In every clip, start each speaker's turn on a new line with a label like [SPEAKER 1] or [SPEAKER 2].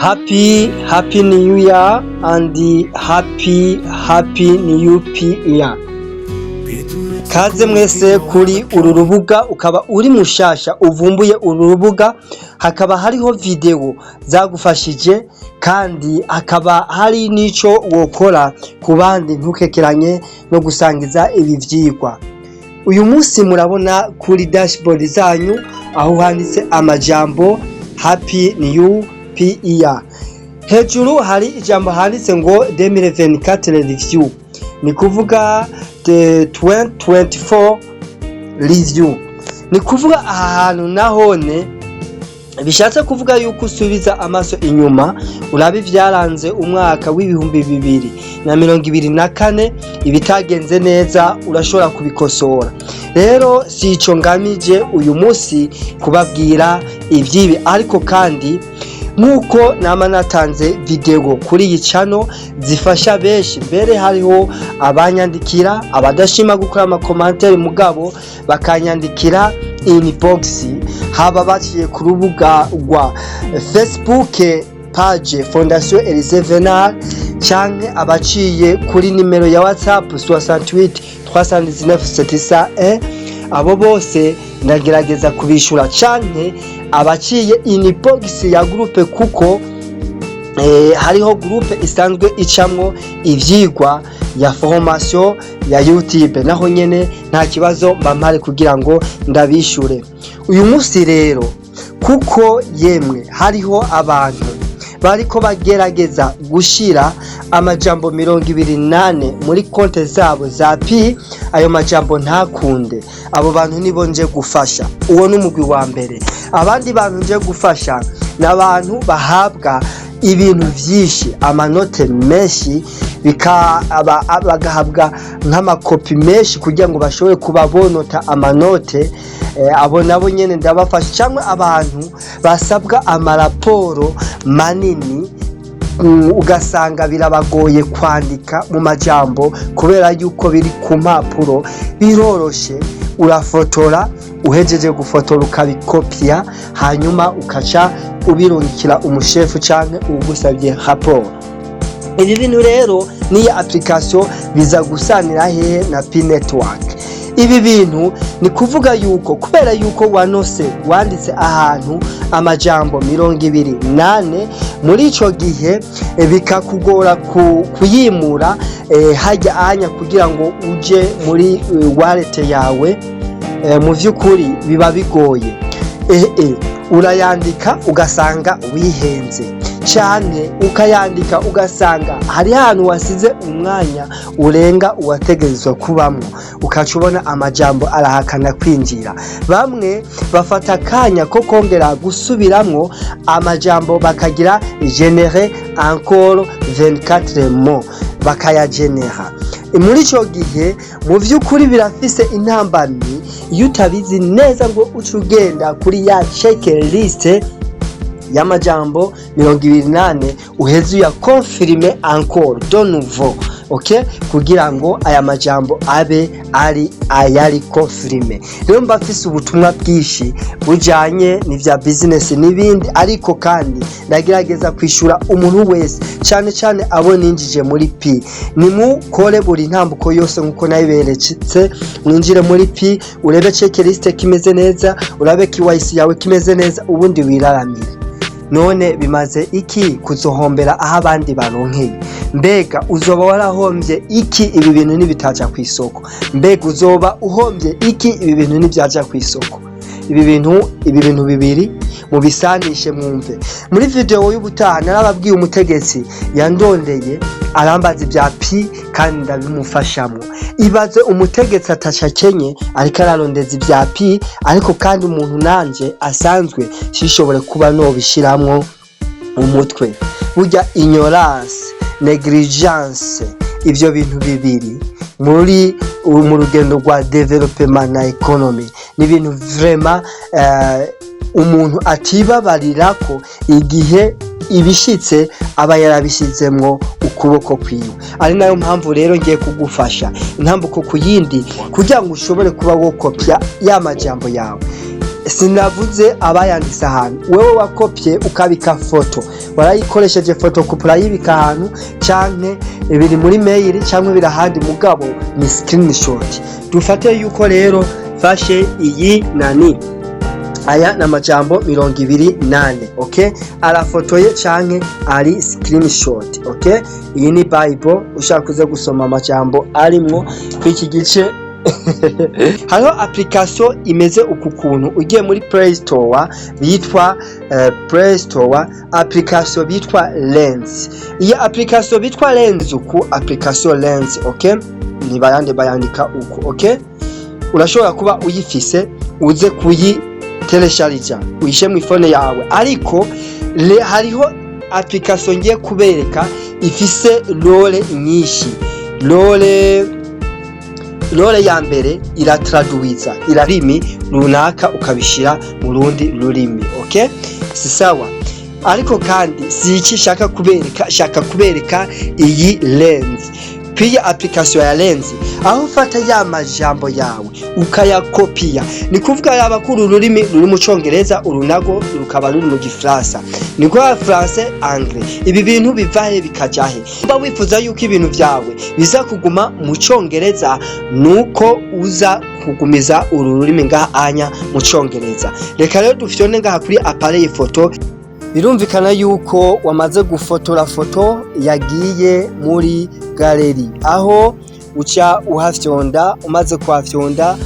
[SPEAKER 1] Happy, happy new year and happy, happy new year. Kaze mwese kuri uru rubuga. Ukaba uri mushasha, uvumbuye uru rubuga, hakaba hariho video zagufashije kandi hakaba hari n'ico wokora ku bandi. Ntukekeranye no gusangiza ibi vyigwa. Uyu munsi murabona kuri dashboard zanyu aho handitse amajambo "Happy New Year". Hejuru hari ijambo handitse ngo "2024 review", ni kuvuga the 2024 review. Ni kuvuga aha hantu nahone bishatse kuvuga yuko usubiza amaso inyuma, uraba ivyaranze umwaka w'2024. Ibitagenze neza urashobora kubikosora. Rero si ico ngamije uyu munsi kubabwira ivyibi, ariko kandi nk'uko nama natanze video kuri iyi channel zifasha benshi, mbere hariho abanyandikira, abadashima gukora ama commentaires mugabo bakanyandikira inbox, haba baciye ku rubuga rwa Facebook page Fondation Elise Venal, canke abaciye kuri nimero ya WhatsApp 68 319 701. Abo bose ndagerageza kubishura, canke abaciye inbox ya groupe, kuko hariho groupe isanzwe icamwo ivyigwa ya formation ya YouTube. Naho nyene nta kibazo, mba mpari kugira ngo ndabishure. Uyu munsi rero, kuko yemwe hariho abantu bariko bagerageza gushira amajambo 24 muri konte zabo za Pi, ayo majambo ntakunde, abo bantu nibo nje gufasha. Uwo ni umugwi wa mbere. Abandi bantu nje gufasha ni abantu bahabwa ibintu vyinshi, amanote menshi, bagahabwa nk'amakopi menshi kugira ngo bashobore kuba bonota amanote. Abo nabo nyene ndabafasha, cyangwa abantu basabwa amaraporo manini, ugasanga birabagoye kwandika mu majambo kubera yuko biri ku mpapuro. Biroroshe, urafotora, uhejeje gufotora ukabikopya, hanyuma ukaca ubirungikira umushefu canke uwugusabye raporo. Ibi bintu rero n'iyi application biza gusanira hehe na Pi Network? Ibi bintu ni kuvuga yuko kubera yuko wanose, wanditse ahantu amajambo 24 muri ico gihe, bikakugora kuyimura hajya anya kugira ngo uje muri wallet yawe. Mu vy'ukuri biba bigoye. Urayandika ugasanga wihenze canke ukayandika ugasanga hari ahantu wasize umwanya urenga uwategerezwa kubamwo, ukaca ubona amajambo arahakana kwinjira. Bamwe bafata akanya ko kongera gusubiramwo amajambo, bakagira "générer encore 24 mots", bakayagenera. Muri ico gihe mu vy'ukuri birafise intambamyi iyo utabizi neza ngo uce ugenda kuri ya checklist y'amajambo 24, uheze uya confirme encore de nouveau, okay, kugira ngo aya majambo abe ari ayari confirmé. Rero mba mfise ubutumwa bwinshi bujanye n'ivya business n'ibindi, ariko kandi ndagerageza kwishura umuntu wese, cyane cyane abo ninjije muri Pi. Nimukore buri ntambuko yose nkuko nayiberetse, mwinjire muri Pi, urebe checklist kimeze neza, urabe KYC yawe kimeze neza, ubundi wiraramire. None bimaze iki kuzohombera aho abandi baronkeye? Mbega uzoba warahombye iki ibi bintu nibitaja ku isoko? Mbega uzoba uhombye iki ibi bintu nibyaja ku isoko? Ibi bintu bibiri mubisanishe mwumve. Muri video y'ubutaha narababwiye umutegetsi yandondeye arambaza ibya Pi kandi ndabimufashamwo. Ibaze umutegetsi atasha akenye ariko ararondeza ibya Pi, ariko kandi umuntu nanje asanzwe sishobore kuba nobishiramwo umutwe. Burya ignorance, négligence, ivyo bintu bibiri muri mu rugendo rwa développement na économie ni ibintu vraiment umuntu atibabarira ko igihe ibishitse aba yarabishizemwo ukuboko kwiwe. Ari nayo mpamvu rero ngiye kugufasha intambuko ku yindi kugira ngo ushobore kuba wokopya ya majambo yawe. Sinavuze abayanditse ahantu. Wewe wakopye ukabika foto, warayikoresheje photocopie, urayibika ahantu, canke biri muri mail, canke biri ahandi, mugabo ni screenshot. Dufate yuko rero fashe iyi nani, aya ni amajambo 24, okay, arafotoye canke ari screenshot. Okay, iyi ni Bible, ushaka kuza gusoma amajambo arimwo kw'iki gice. Hariho application imeze uku kuntu, ugiye muri Play Store bitwa Play Store, application bitwa Lens. Iyi application bitwa Lens uku, application Lens, okay, ni bayande bayandika uku, okay. Urashobora kuba uyifise, uze kuyi télécharger, uyishe mu ifone yawe. Ariko hariho application ngiye kubereka ifise rôle nyinshi. Rôle ya mbere iratraduiza irarimi runaka ukabishira mu rundi rurimi, okay, si sawa. Ariko kandi si iki shaka kubereka, shaka kubereka iyi Lens. Kwiyi application ya Lens, aho ufata ya majambo yawe ukayakopiya, ni kuvuga yaba kuri ururimi ruri mu Congereza, urunago rukaba ruri mu Gifaransa, ni kuvuga français, anglais. Ibi bintu biva he bikaja he? Niba wifuza yuko ibintu vyawe biza kuguma mu Congereza, nuko uza kugumiza uru rurimi ngaha anya mu Congereza. Reka rero dufyone ngaha kuri appareil photo. Birumvikana yuko wamaze gufotora foto yagiye muri galerie, aho uca uhafyonda. Umaze kuhafyonda,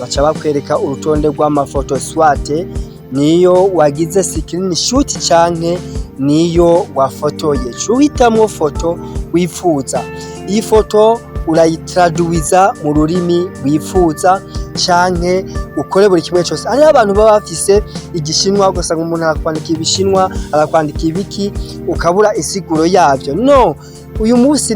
[SPEAKER 1] baca bakwereka urutonde rw'amafoto, soit niyo wagize screenshot canke niyo wafotoye. Ca uhitamwo foto wifuza. Iyi foto urayitraduiza mu rurimi wifuza canke ukore buri kimwe cose. Hariho abantu baba bafise Igishinwa, ugasanga umuntu arakwandika Ibishinwa, arakwandika ibiki, ukabura insiguro yavyo. No uyu munsi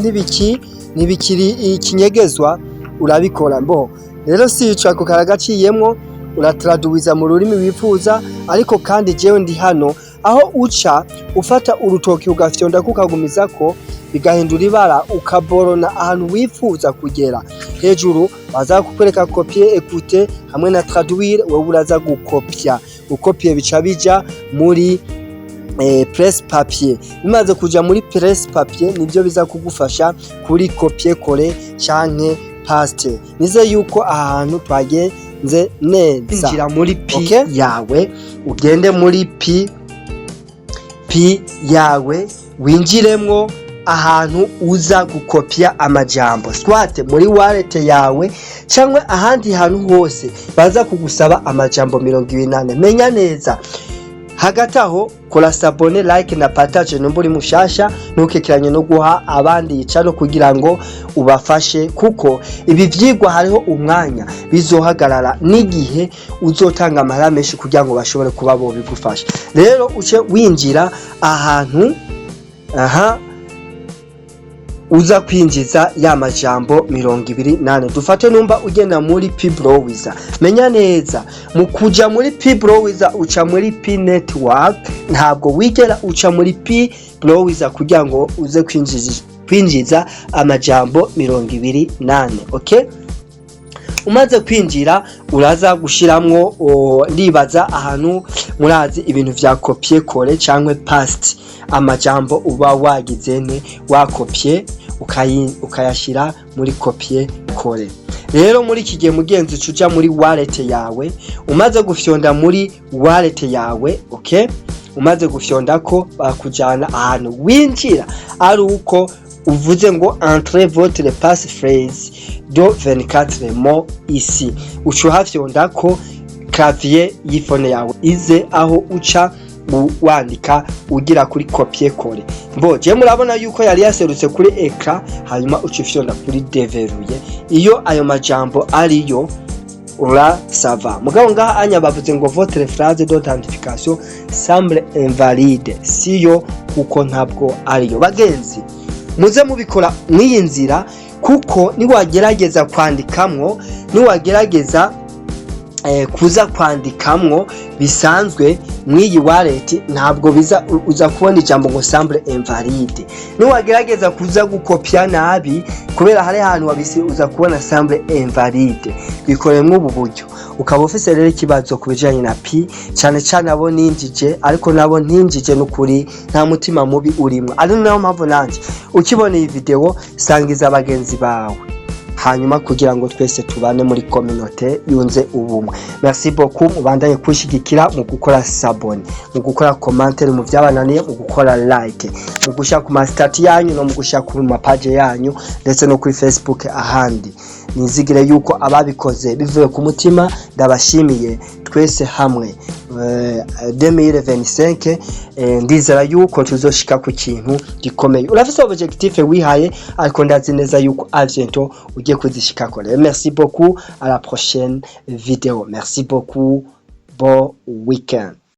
[SPEAKER 1] ntibikiri ikinyegezwa, urabikora. Mbo rero si ico, ako karagaciyemwo, uratraduiza mu rurimi wifuza. Ariko kandi jewe ndi hano, aho uca ufata urutoki ugafyondako, ukagumizako, bigahindura ibara, ukaborona ahantu wifuza kugera. Hejuru baza kukwereka copier, écouter hamwe na traduire. Wewe uraza gukopya. Ukopiye bica bija muri presse-papier. Bimaze kuja muri presse-papier, nivyo biza kugufasha kuri copier coller canke paste. Nize yuko aha hantu twagenze neza. Injira muri Pi yawe, ugende muri Pi yawe, winjiremwo ahantu uza gukopya amajambo, soit muri wallet yawe cyangwa ahandi hantu hose baza kugusaba amajambo 24. Menya neza. Hagati aho, kora s'abonner, like na partage nimba uri mushasha. Ntukekeranye no guha abandi yicano kugira ngo ubafashe, kuko ibi vyigwa hariho umwanya bizohagarara n'igihe uzotanga amahera menshi kugira ngo bashobore kuba bobigufasha. Rero uce winjira ahantu aha uza kwinjiza ya majambo 24. Dufate numba ugenda muri Pi Browser. Menya neza, mu kuja muri Pi Browser uca muri Pi Network, ntabwo wigera uca muri Pi Browser kugira ngo uze kwinjiza amajambo 24, okay. Umaze kwinjira, uraza gushiramwo, ndibaza ahantu murazi ibintu vya copier coller cyangwa paste. Amajambo uba wagize ne wakopye, ukayashira muri copier coller. Rero muri iki gihe, mugenzi, uca muri wallet yawe. Umaze gufyonda muri wallet yawe, okay, umaze gufyonda ko bakujana ahantu winjira ari uko uvuze ngo "Entrez votre passphrase de 24 mots ici". Uca uhafyonda ko clavier y'ifone yawe ize aho uca wandika ugira kuri copier coller. Mbo je murabona yuko yari yaserutse kuri écran. Hanyuma uca ufyonda kuri déverrouiller iyo ayo majambo ariyo urasava. Mugabo ngaha anya bavuze ngo "Votre phrase d'authentification semble invalide". Siyo, kuko ntabwo ariyo. Bagenzi, muze mubikora mw'iyi nzira, kuko niwagerageza kwandikamwo, niwagerageza kuza kwandikamwo bisanzwe mw'iyi wallet, ntabwo biza. Uza kubona ijambo ngo "semble invalide". Niwagerageza kuza gukopya nabi, kubera hari ahantu wabisi, uza kubona "semble invalide". Bikoremwo ubu buryo. Ukaba ufise rero ikibazo ku bijanye na Pi, cane cane abo ninjije, ariko nabo ntinjije, n'ukuri nta mutima mubi urimwo. Ari nayo mpamvu nanje ukibona iyi video, sangiza bagenzi bawe, hanyuma kugira ngo twese tubane muri communauté yunze ubumwe. Merci beaucoup. Mubandanye kwishigikira mu gukora s'abonner, mu gukora commentaire mu byabananiye, mu gukora like, mu gushaka ku ma status yanyu, no mu gushaka ku ma page yanyu, ndetse no kuri Facebook ahandi. Nizigire yuko ababikoze bivuye ku mutima, ndabashimiye. Twese hamwe 2025, ndizera yuko tuzoshika ku kintu gikomeye. Urafise objectif wihaye, ariko ndazi neza yuko à bientôt ugiye kuzishikako. Rero merci beaucoup, à la prochaine vidéo. Merci beaucoup, bon weekend.